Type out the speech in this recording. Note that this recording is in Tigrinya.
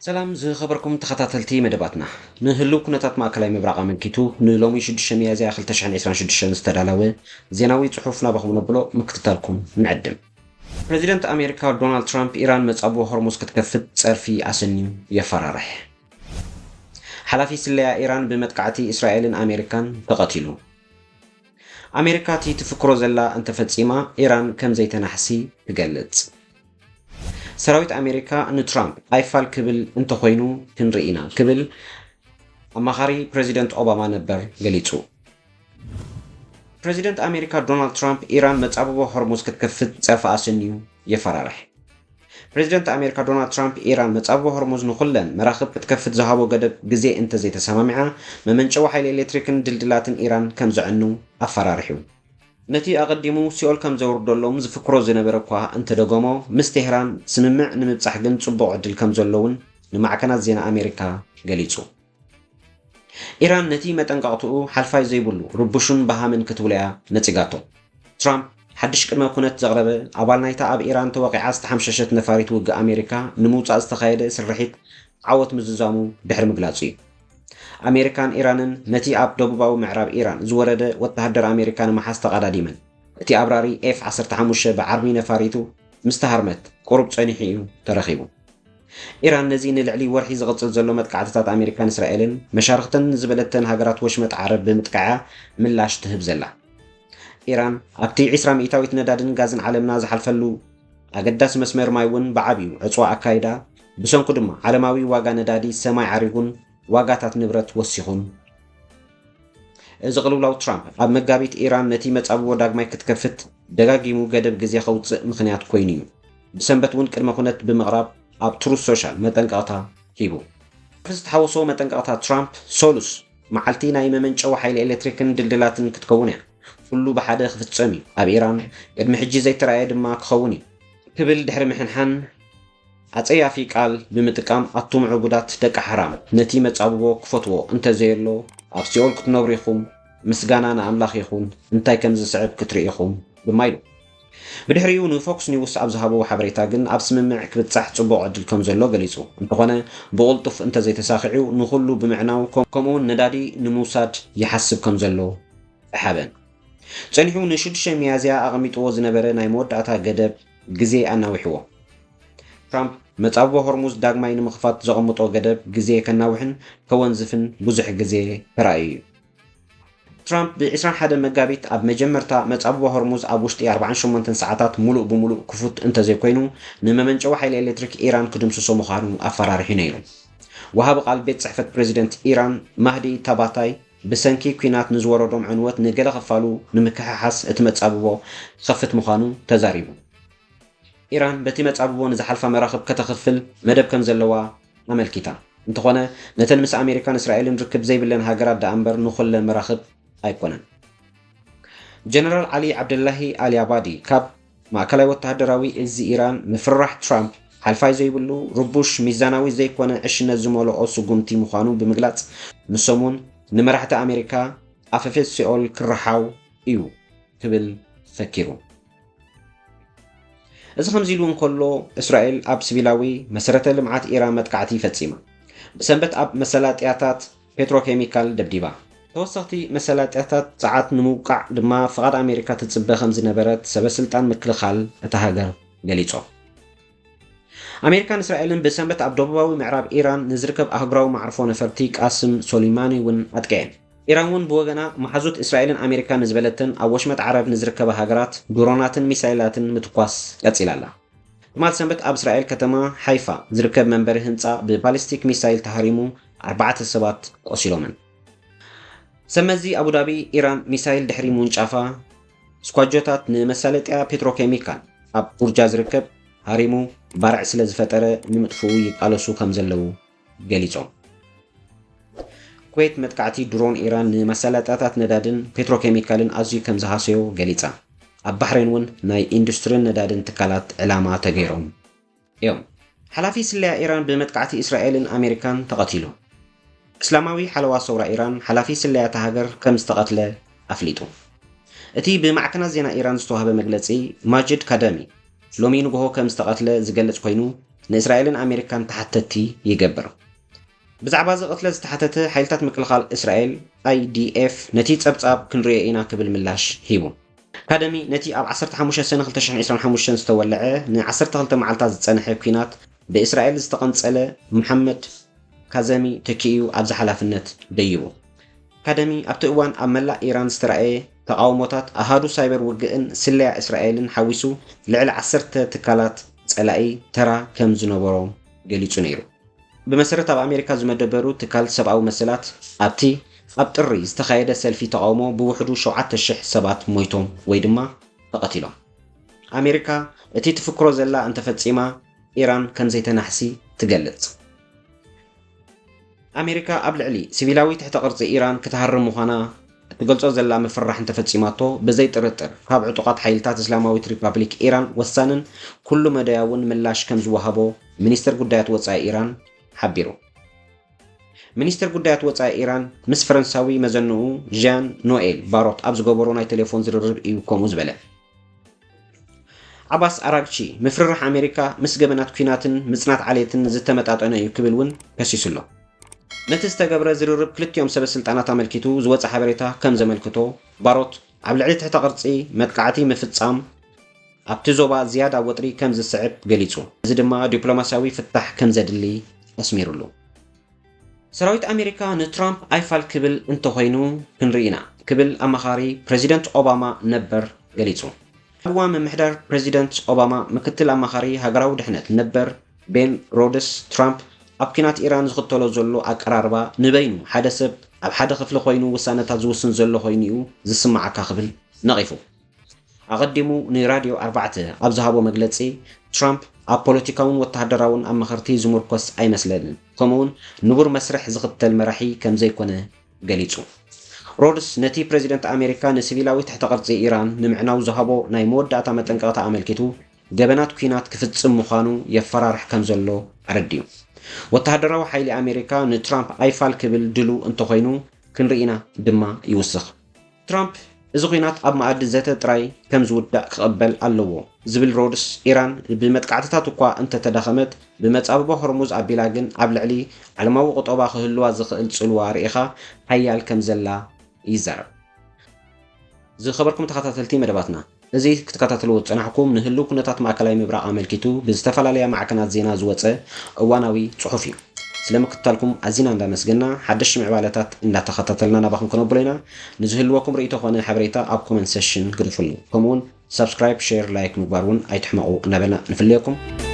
ሰላም ዝኸበርኩም ተኸታተልቲ መደባትና፣ ንህልው ኩነታት ማእከላይ ምብራቕ ኣመልኪቱ ንሎሚ ሽዱሽተ ሚያዝያ ክልተ ሽሕን ዕስራን ሽዱሽተን ዝተዳለወ ዜናዊ ጽሑፍ ናባኹም ነብሎ ምክትታልኩም ንዕድም። ፕሬዚደንት ኣሜሪካ ዶናልድ ትራምፕ ኢራን መጻብቦ ሆርሙዝ ክትከፍት ጸርፊ ኣሰንዩ የፈራርሕ። ሓላፊ ስለያ ኢራን ብመጥቃዕቲ እስራኤልን ኣሜሪካን ተቐቲሉ። ኣሜሪካ እቲ ትፍክሮ ዘላ እንተፈጺማ ኢራን ከም ዘይተናሕሲ ትገልጽ። ሰራዊት ኣሜሪካ ንትራምፕ ኣይፋል ክብል እንተኾይኑ ክንርኢ ኢና ክብል ኣማኻሪ ፕሬዚደንት ኦባማ ነበር ገሊጹ። ፕሬዚደንት ኣሜሪካ ዶናልድ ትራምፕ ኢራን መጻብቦ ሆርሙዝ ክትከፍት ጸርፊ ኣሰንዩ የፈራርሕ። ፕሬዚደንት ኣሜሪካ ዶናልድ ትራምፕ ኢራን መጻብቦ ሆርሙዝ ንኹለን መራኽብ ክትከፍት ዝሃቦ ገደብ ግዜ እንተዘይተሰማሚዓ መመንጨዊ ሓይሊ ኤሌክትሪክን ድልድላትን ኢራን ከም ዘዕኑ ኣፈራርሑ። ነቲ ኣቐዲሙ ሲኦል ከም ዘውርደሎም ዝፍክሮ ዝነበረ እኳ እንተደገሞ፣ ምስ ቴህራን ስምምዕ ንምብጻሕ ግን ጽቡቕ ዕድል ከም ዘሎ እውን ንማዕከናት ዜና ኣሜሪካ ገሊጹ። ኢራን ነቲ መጠንቀቕትኡ ሓልፋይ ዘይብሉ ርቡሽን በሃምን ክትብሎ እያ ነጺጋቶ። ትራምፕ ሓድሽ ቅድመ ኩነት ዘቕረበ ኣባል ናይታ ኣብ ኢራን ተወቒዓ ዝተሓምሸሸት ነፋሪት ውግእ ኣሜሪካ ንምውጻእ ዝተኻየደ ስርሒት ዓወት ምዝዛሙ ድሕሪ ምግላጹ እዩ። ኣሜሪካን ኢራንን ነቲ ኣብ ደቡባዊ ምዕራብ ኢራን ዝወረደ ወተሃደር ኣሜሪካ ንምሓዝ ተቐዳዲመን፣ እቲ ኣብራሪ ኤፍ ዓሰርተ ሓሙሽተ ብዓርቢ ነፋሪቱ ምስ ተሃርመት ቁሩብ ጸኒሑ እዩ ተረኺቡ። ኢራን ነዚ ንልዕሊ ወርሒ ዝቕጽል ዘሎ መጥቃዕትታት ኣሜሪካን እስራኤልን መሻርኽተን ዝበለተን ሃገራት ወሽመጥ ዓረብ ብምጥቃዕ'ያ ምላሽ ትህብ ዘላ። ኢራን ኣብቲ ዕስራ ሚእታዊት ነዳድን ጋዝን ዓለምና ዝሓልፈሉ ኣገዳሲ መስመር ማይ እውን ብዓቢዩ ዕጽዋ ኣካይዳ፣ ብሰንኩ ድማ ዓለማዊ ዋጋ ነዳዲ ሰማይ ዓሪጉን ዋጋታት ንብረት ወሲኹን። እዚ ቅልውላው ትራምፕ ኣብ መጋቢት ኢራን ነቲ መጻብቦ ዳግማይ ክትከፍት ደጋጊሙ ገደብ ግዜ ከውጽእ ምኽንያት ኮይኑ እዩ። ብሰንበት እውን ቅድመ ኩነት ብምቕራብ ኣብ ትሩዝ ሶሻል መጠንቀቕታ ሂቡ። ዝተሓወሶ መጠንቀቕታ ትራምፕ፣ ሶሉስ መዓልቲ ናይ መመንጨዊ ሓይሊ ኤሌክትሪክን ድልድላትን ክትከውን እያ። ኩሉ ብሓደ ክፍጸም እዩ። ኣብ ኢራን ቅድሚ ሕጂ ዘይተራእየ ድማ ክኸውን እዩ ክብል ድሕሪ ምሕንሓን፣ ኣጸያፊ ቃል ብምጥቃም፣ ኣቱም ዕቡዳት ደቂ ሓራም፣ ነቲ መጻብቦ ክፈትዎ እንተዘየሎ፣ ኣብ ሲኦል ክትነብሩ ኢኹም፣ ምስጋና ንኣምላኽ ይኹን፣ እንታይ ከም ዝስዕብ ክትርኢ ኢኹም ድማ ኢሉ። ብድሕሪኡ ንፎክስ ኒውስ ኣብ ዝሃቦ ሓበሬታ ግን፣ ኣብ ስምምዕ ክብጻሕ ጽቡቕ ዕድል ከም ዘሎ ገሊጹ። እንተኾነ፣ ብቕልጡፍ እንተዘይተሳኺዑ፣ ንኹሉ ብምዕናው፣ ከም-፣ ከምኡውን ነዳዲ ንምውሳድ ይሓስብ ከም ዘሎ ተሓበን። ጸኒሑ ንሽዱሽተ ሚያዝያ ኣቐሚጥዎ ዝነበረ ናይ መወዳእታ ገደብ ግዜ ኣናዊሕዎ። ትራምፕ መጻብቦ ሆርሙዝ ዳግማይ ንምኽፋት ዘቐምጦ ገደብ ግዜ ከናውሕን ከወንዝፍን ብዙሕ ግዜ ተራእዩ እዩ። ትራምፕ ብ ዕስራን ሓደን መጋቢት ኣብ መጀመርታ መጻብቦ ሆርሙዝ ኣብ ውሽጢ ኣርባዓን ሸሞንተን ሰዓታት ምሉእ ብምሉእ ክፉት እንተዘይኮይኑ፣ ንመመንጨዊ ሓይሊ ኤሌክትሪክ ኢራን ክድምስሶ ምዃኑ ኣፈራሪሑ ነይሩ። ወሃቢ ቃል ቤት ጽሕፈት ፕሬዚደንት ኢራን ማህዲ ታባታይ፣ ብሰንኪ ኲናት ንዝወረዶም ዕንወት ንገለ ክፋሉ ንምክሕሓስ እቲ መጻብቦ ክኸፍት ምዃኑ ተዛሪቡ። ኢራን በቲ መጻብቦ ንዝሓልፋ መራኽብ ከተኽፍል መደብ ከም ዘለዋ ኣመልኪታ። እንተኾነ፣ ነተን ምስ ኣሜሪካን እስራኤልን ርክብ ዘይብለን ሃገራት ደኣ እምበር ንኹለን መራኽብ ኣይኮነን። ጀነራል ዓሊ ዓብደላሂ ኣልያባዲ ካብ ማእከላይ ወተሃደራዊ እዚ ኢራን፣ ምፍርራሕ ትራምፕ ሓልፋይ ዘይብሉ፣ ርቡሽ፣ ሚዛናዊ ዘይኮነ ዕሽነት ዝመልኦ ስጉምቲ ምዃኑ ብምግላጽ፣ ንሶም እውን ንመራሕቲ ኣሜሪካ ኣፈፌት ሲኦል ክረሓው እዩ ክብል ፈኪሩ። እዚ ከምዚ ኢሉ እንከሎ፣ እስራኤል ኣብ ሲቪላዊ መሰረተ ልምዓት ኢራን መጥቃዕቲ ፈጺማ። ብሰንበት ኣብ መሰላጥያታት ፔትሮኬሚካል ደብዲባ። ተወሰኽቲ መሰላጥያታት ጸዓት ንምውቃዕ ድማ ፍቓድ ኣሜሪካ ትጽበ ከም ዝነበረት ሰበ ስልጣን ምክልኻል እታ ሃገር ገሊጾም። ኣሜሪካን እስራኤልን ብሰንበት ኣብ ደቡባዊ ምዕራብ ኢራን ንዝርከብ ኣህጉራዊ መዓርፎ ነፈርቲ ቃስም ሶሊማኒ እውን ኣጥቂዐን። ኢራን እውን ብወገና፣ መሓዙት እስራኤልን ኣሜሪካን ንዝበለተን ኣብ ወሽመጥ ዓረብ ንዝርከባ ሃገራት ድሮናትን ሚሳይላትን ምትኳስ ቀጺላ ኣላ። ትማል ሰንበት ኣብ እስራኤል ከተማ ሓይፋ ዝርከብ መንበሪ ህንጻ ብባሊስቲክ ሚሳይል ተሃሪሙ ኣርባዕተ ሰባት ቆሲሎምን። ሰመዚ ኣቡዳቢ፣ ኢራን ሚሳይል ድሕሪ ምውንጫፋ፣ ስኳጆታት ንመሳለጥያ ፔትሮኬሚካል ኣብ ኡርጃ ዝርከብ ሃሪሙ ባርዕ ስለ ዝፈጠረ ንምጥፍኡ ይቃለሱ ከም ዘለዉ ገሊጾም። ኩዌት መጥቃዕቲ ድሮን ኢራን ንመሳለጥያታት ነዳድን ፔትሮኬሚካልን ኣዝዩ ከም ዝሃሰዮ ገሊጻ። ኣብ ባሕሬን እውን ናይ ኢንዱስትሪን ነዳድን ትካላት ዕላማ ተገይሮም እዮም። ሓላፊ ስለያ ኢራን ብመጥቃዕቲ እስራኤልን ኣሜሪካን ተቐቲሉ። እስላማዊ ሓለዋ ሰውራ ኢራን ሓላፊ ስለያ እታ ሃገር ከም ዝተቐትለ ኣፍሊጡ። እቲ ብማዕከናት ዜና ኢራን ዝተዋህበ መግለጺ፣ ማጅድ ካደሚ ሎሚ ንግሆ ከም ዝተቐትለ ዝገልጽ ኮይኑ፣ ንእስራኤልን ኣሜሪካን ተሓተትቲ ይገብር። ብዛዕባ እዚ ቅትለት ዝተሓተተ ሓይልታት ምክልኻል እስራኤል፣ ኣይ ዲ ኤፍ፣ ነቲ ጸብጻብ ክንርእዮ ኢና ክብል ምላሽ ሂቡ። ካደሚ ነቲ ኣብ ዓሰርተ ሓሙሽተ ሰነ ክልተ ሽሕን ዕስራን ሓሙሽተን ዝተወልዐ ን ዓሰርተ ክልተ መዓልታት ዝጸንሐ ኲናት ብእስራኤል ዝተቐንጸለ መሓመድ ካዘሚ ተኪኡ ኣብዚ ሓላፍነት ደይቡ። ካደሚ ኣብቲ እዋን ኣብ መላእ ኢራን ዝተራእየ ተቓውሞታት ኣሃዱ ሳይበር ውግእን ስለያ እስራኤልን ሓዊሱ ልዕሊ ዓሰርተ ትካላት ጸላኢ ተራ ከም ዝነበሮም ገሊጹ ነይሩ። ብመሰረት ኣብ ኣሜሪካ ዝመደበሩ ትካል ሰብኣዊ መሰላት ኣብቲ ኣብ ጥሪ ዝተኻየደ ሰልፊ ተቓውሞ ብውሕዱ ሸውዓተ ሽሕ ሰባት ሞይቶም ወይ ድማ ተቐቲሎም። ኣሜሪካ እቲ ትፍክሮ ዘላ እንተፈጺማ ኢራን ከም ዘይተናሕሲ ትገልጽ። ኣሜሪካ ኣብ ልዕሊ ሲቪላዊ ትሕተ ቅርጺ ኢራን ክትሃርም ምዃና እትገልጾ ዘላ ምፍርራሕ እንተፈጺማቶ ብዘይ ጥርጥር ካብ ዕጡቓት ሓይልታት እስላማዊት ሪፓብሊክ ኢራን ወሳንን ኩሉ መዳያውን ምላሽ ከም ዝወሃቦ ሚኒስትር ጉዳያት ወጻኢ ኢራን ሓቢሩ። ሚኒስትር ጉዳያት ወጻኢ ኢራን ምስ ፈረንሳዊ መዘንኡ ዣን ኖኤል ባሮት ኣብ ዝገበሮ ናይ ቴሌፎን ዝርርብ እዩ ከምኡ ዝበለ። ዓባስ ኣራግቺ ምፍርራሕ ኣሜሪካ ምስ ገበናት ኲናትን ምጽናት ዓሌትን ዝተመጣጠነ እዩ ክብል እውን ከሲሱ ኣሎ። ነቲ ዝተገብረ ዝርርብ ክልቲኦም ሰበ ስልጣናት ኣመልኪቱ ዝወጸ ሓበሬታ ከም ዘመልክቶ ባሮት ኣብ ልዕሊ ትሕተ ቅርጺ መጥቃዕቲ ምፍጻም ኣብቲ ዞባ ዝያዳ ወጥሪ ከም ዝስዕብ ገሊጹ። እዚ ድማ ዲፕሎማስያዊ ፍታሕ ከም ዘድሊ ኣስሚሩሉ። ሰራዊት ኣሜሪካ ንትራምፕ ኣይፋል ክብል እንተኾይኑ ክንርኢ ኢና ክብል ኣማኻሪ ፕሬዚደንት ኦባማ ነበር ገሊጹ። ኣልዋ ምምሕዳር ፕሬዚደንት ኦባማ ምክትል ኣማኻሪ ሃገራዊ ድሕነት ነበር ቤን ሮድስ ትራምፕ ኣብ ኲናት ኢራን ዝኽተሎ ዘሎ ኣቀራርባ ንበይኑ ሓደ ሰብ ኣብ ሓደ ክፍሊ ኮይኑ ውሳነታት ዝውስን ዘሎ ኮይኑ እዩ ዝስማዓካ ክብል ነቒፉ። ኣቐዲሙ ንራድዮ ኣርባዕተ ኣብ ዝሃቦ መግለጺ ትራምፕ ኣብ ፖለቲካውን ወተሃደራውን ኣማኸርቲ ዝምርኮስ ኣይመስለንን፣ ከምኡውን ንቡር መስርሕ ዝኽተል መራሒ ከም ዘይኮነ ገሊጹ። ሮድስ ነቲ ፕሬዚደንት ኣሜሪካ ንሲቪላዊ ትሕተ ቅርጺ ኢራን ንምዕናው ዝሃቦ ናይ መወዳእታ መጠንቀቕታ ኣመልኪቱ ገበናት ኲናት ክፍጽም ምዃኑ የፈራርሕ ከም ዘሎ ኣረዲኡ። ወተሃደራዊ ሓይሊ ኣሜሪካ ንትራምፕ ኣይፋል ክብል ድሉ እንተኾይኑ ክንርኢና ድማ ይውስኽ። ትራምፕ እዚ ኲናት ኣብ መኣዲ ዘተ ጥራይ ከም ዝውዳእ ክቕበል ኣለዎ ዝብል ሮድስ፣ ኢራን ብመጥቃዕትታት እኳ እንተተዳኸመት ብመጻብቦ ሆርሙዝ ኣቢላ ግን ኣብ ልዕሊ ዓለማዊ ቁጠባ ክህልዋ ዝኽእል ጽልዋ ርኢኻ ሓያል ከም ዘላ ይዛረብ። ዝኸበርኩም ተኸታተልቲ መደባትና፣ እዚ ክትከታተልዎ ዝጸናሕኩም ንህልው ኩነታት ማእከላይ ምብራቕ ኣመልኪቱ ብዝተፈላለያ ማዕከናት ዜና ዝወጸ እዋናዊ ጽሑፍ እዩ። ስለ ምክትታልኩም ኣዚና እንዳመስገና፣ ሓደሽቲ ምዕባለታት እንዳተኸታተልና ናባኹም ከነብሎ ኢና። ንዝህልወኩም ርእይቶ ኾነ ሓበሬታ ኣብ ኮመንት ሴሽን ግደፉልና። ከምኡውን ሳብስክራይብ፣ ሼር፣ ላይክ ምግባር እውን ኣይትሕመቑ እናበልና ንፍለየኩም።